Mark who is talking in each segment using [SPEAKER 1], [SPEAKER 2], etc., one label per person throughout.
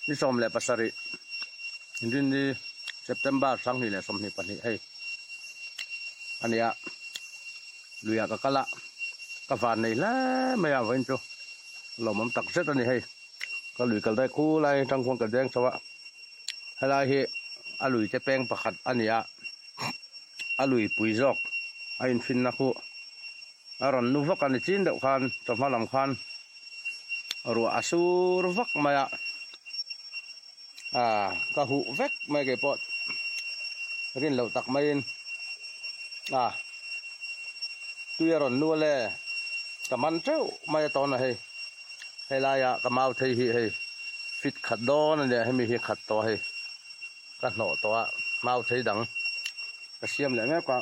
[SPEAKER 1] Ni 17 Inrinni September 2022 hei a nia luiah ka kal a ka van nei hle mai a vawiin chu lawmawm tak zet a ni hei ka lui kal daih khu lai atang khuan ka deng chho a helai hi a lui te peng pakhat a ni a a lui pui zawk a infinna khu a rawn nu vak a ni chin deuh khan chawhma lam khan ruah a sur vak mai a ah ka huh vek mai kei pawh rin loh tak maiin ah tui a rawn nu ale ka man teuh mai a tawn a hei helaia ka mau thei hi hei fit khat dawn a nia hemi hi khat tawh a hei ka hnawh tawh a mau thei dang ka siam leh mek a.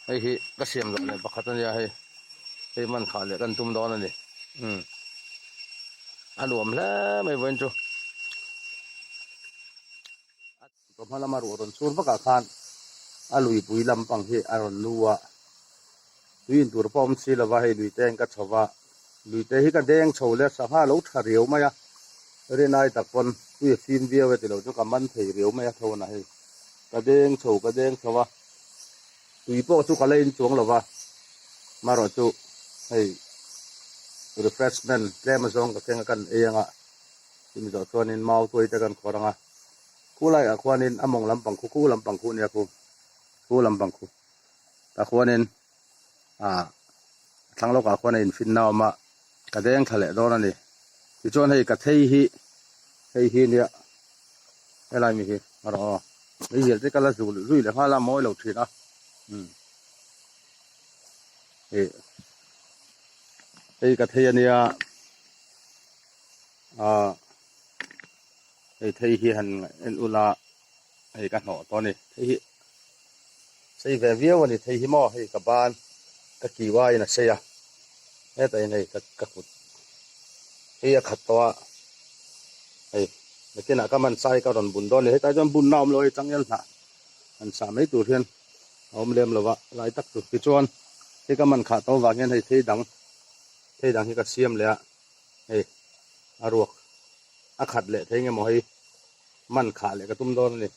[SPEAKER 1] Hei hi ka siam loh leh pakhat a nia hei hei man khah leh kan tum dawn a ni umm a nuam hle mai vawiin chu a hma lama ruah rawn chhur vak ah khan a luipui lampang hi a rawn nu a tui in tur pawh a awm si lova hei lui te in ka chho va lui te hi ka deng chho leh sangha a lo tha riau mai a rinai tak pawn tui a fim viau e tilo chu ka man thei riau mai a tho na hei. Ka deng chho ka deng chho a, tui pawh chu ka la in chuang lo va, marawh chu hei refreshment tlem azawng ka keng a kan ei anga, chumi zawh chuanin mau tuai te kan khawr anga, khu laiah khuanin a mawng lampang khu khu lampang khu nia khu, khu lampang khu tah khuanin ah thlang lawkah khuan a infinna a awm a, ka deng thla leh dawn a ni. Tichuan hei ka thei hi hei hi nia helai mi hi a rawh aw meizial te ka la zul zui leh nghal a mawi lo thin a umm ih hei ka thei a nia ah hei thei hi han en ula hei ka hnawh tawh a ni thei hi sei ve viau a ni thei hi maw hei ka ban ka kiu aiin a sei a hetah hian hei ka kut hi a khat tawh a hei nakinah ka man sa hi ka rawn bun dawn a ni hetah chuan bunna a awm lo a hei changel hnah han sah mai tur hian a awm lem lo va lai tak tur tichuan hei ka man khah tawh avang hian hei thei dang thei dang hi ka siam leh a hei a ruak a khat leh thei nge maw hei man khah leh ka tum dawn a ni.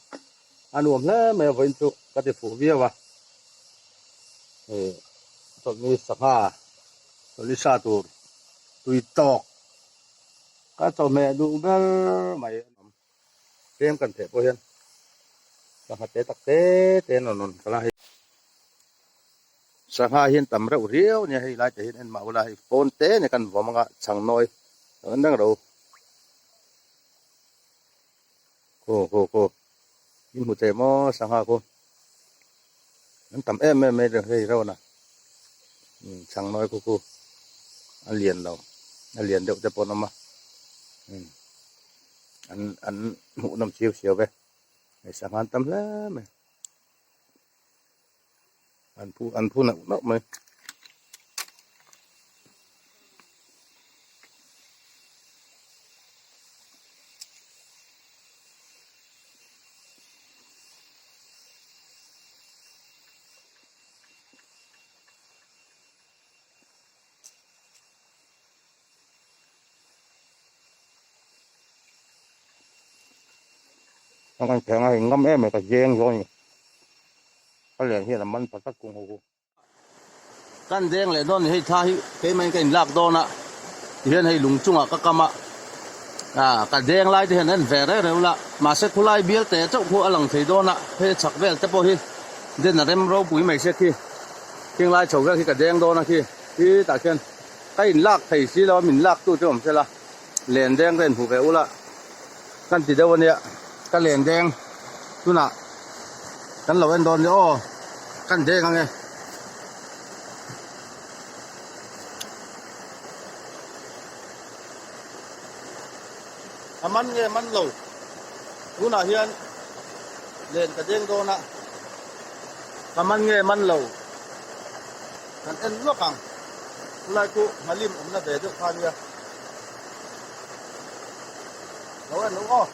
[SPEAKER 1] A nuam hle mai a vawiin chu ka ti fuh viau a. Hei chawlhni sangha chawlhni sa tur tui tawk ka chawhmeh duh ber mai a awm. Tlem kan theh pawh hian sangha te tak te te an rawn rawn kal a hei. Sangha hian tam reuh riau a nia hei lai te hian en mah ula hei pawn te a nia kan vawm anga chhang nawi ang reng ro. Khaw khaw khaw in hmu thei maw sangha khu an tam em em mai hei reuh a umm chhang nawi khu khu a lian lo a lian deuh te pawh an awm a umm an an hmuh nawm chiau chiau ve hei sangha an tam hle mai an phu an phu neuh neuh mai. Ang an theng a hei ngam em mai ka zeng zawng a ni. A lian hian a man pha tak kung ho khu. Kan deng leh dawn ni hei thla hi keimah in ka in lak dawn a tihian hei lung chungah ka kam a ah ka deng lai te hian en ve reng reng ula mahse khulai bial te chauh khu a lang thei dawn a hei chhak vel te pawh hi den a rem ropui mai se khi khing lai chho vel khi ka deng dawn a khi khi tah khian ka in lak thei si lo a min lak tu chu awm se la len deng ka inhmuh ve ula kan ti deuh ania ka len deng tunah kan lo en dawn nia aw kan deng ange. A man nge man lo tunah hian len ka deng dawn a ka man nge man lo kan en lawk ang chulai chu nghalim awmna ve deuh kha ania lo en lo aw.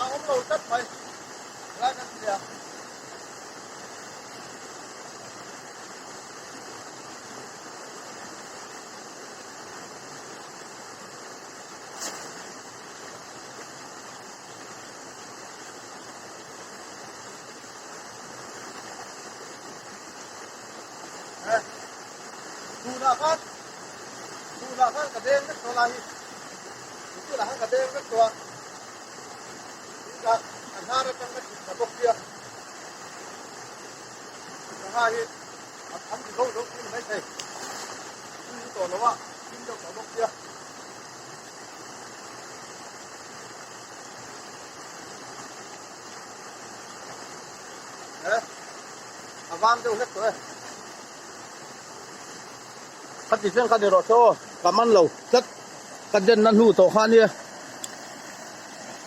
[SPEAKER 1] A awm lo tlat mai. Helai kan ti a. Tunah khan tunah khan ka deng vek tawh lai hi tunah khan ka deng vek tawh a tunah a hnar atang ka thut thla bawk sia sangha hi a an ti zo zo thin mai thei tui tawh lo a thim deuh tawh bawk sia. A vang deuh hlek tawh e. Ka ti thleng kha ni rawh se aw, ka man lo tlat. Ka denna hnu tawh kha ania.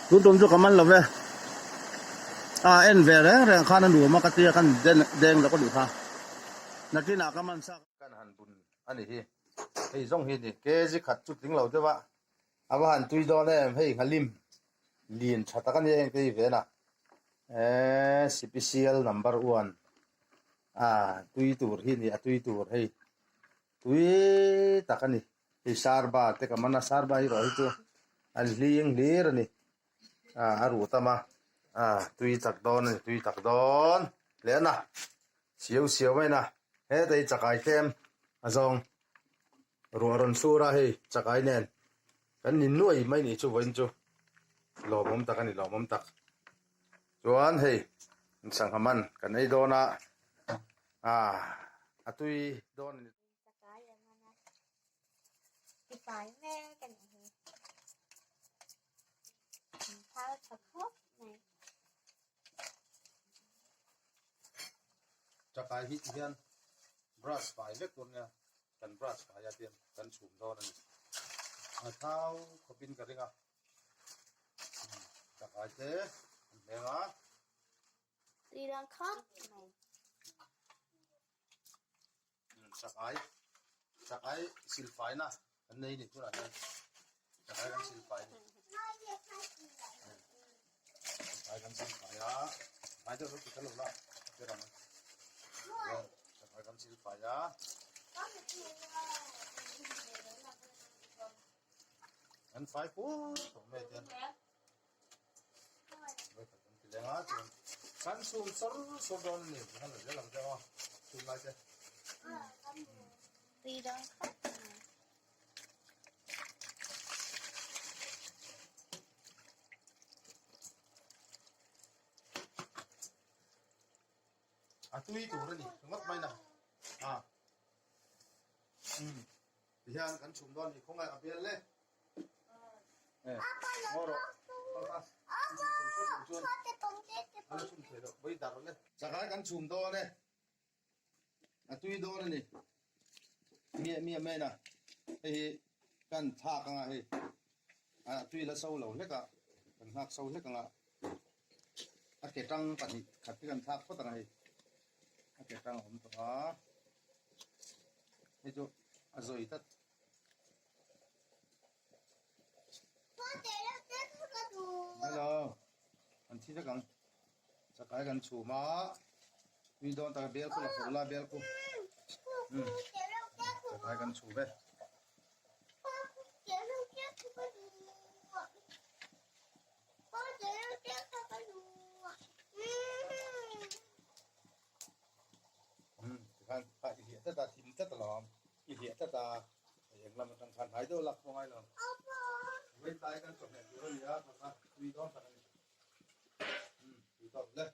[SPEAKER 1] Tun tum chu ka man lo ve. A en ve reng reng khan a nuam a ka tia kan den deng lawk a nih kha. Nakinah ka man sak. Kan han bun a ni hi. Hei zawng hi ni kg khat chu tling lo deuh a. A va han tui dawn em hei nghalim lin tha tak a nia heng te hi ven a eee sipisial number one a tui tur hi ni a tui tur hei tui tak a ni hei sarba te ka man a sarba hi erawh hi chu an hling hlir a ni a a ruh tam a a tui tak dawn a ni tui tak dawn hle a na siau siau mai a na heta hi chakai tlem a zawng. Ruah rawn sur a hei chakai nen kan ni nuai mai nih chu vawiin chu lawmawm tak a ni lawmawm tak chuan hei sangha man kan ei dawn a ah a tui dawn a ni.
[SPEAKER 2] Chakai a man a tifai mek a nih hi an thar tha khawp mai.
[SPEAKER 1] Chakai hi ti hian brush fai vek tur nia. Kan brush fai a tian kan chhum dawn a ni. A thau khawpin ka ring a. Chakai te an hleng a.
[SPEAKER 2] Tui dawn khawp mai.
[SPEAKER 1] Chakai chakai silfaina kan nei ni tunah hian chakai kan silfai a ni. Chakai kan silfai a. Ngai deuh deuh ti kha lo la. Ber ang. Chakai kan silfai a. An fai kual tawh mai atian. Kan chhum sawr sawr dawn a ni. Tikhan la zel ang che aw. Chhum lai te.
[SPEAKER 2] Tui dawn khawp mai.
[SPEAKER 1] A tui tur a ni ringawt mai na. A. Um. Tihian kan chhum dawn a ni. Khawngaih a bel le. Chakai kan chhum dawn e a tui dawn a ni miah miah mai na hei hi kan thlak anga hei a tui la so lo hlek a kan nghak so hlek anga a ke tang pahnih khat hi kan thlak phawt anga hei a ke tang a awm tawh a hei chu a zawi tlat. Hello an thi vek ang chakai kan chhum a tui dawn tak bel khu la fawh la bel khu chakai kan chhum ve tikhan i hliah tlat a thim tlat alawm i hliah tlat a Eng lam atang khan hnai deuh lak pawh ngai lo. Vei tlai kan chawhmeh tur a ni a, kha kha tui dawn tak a ni. Tui tawp le.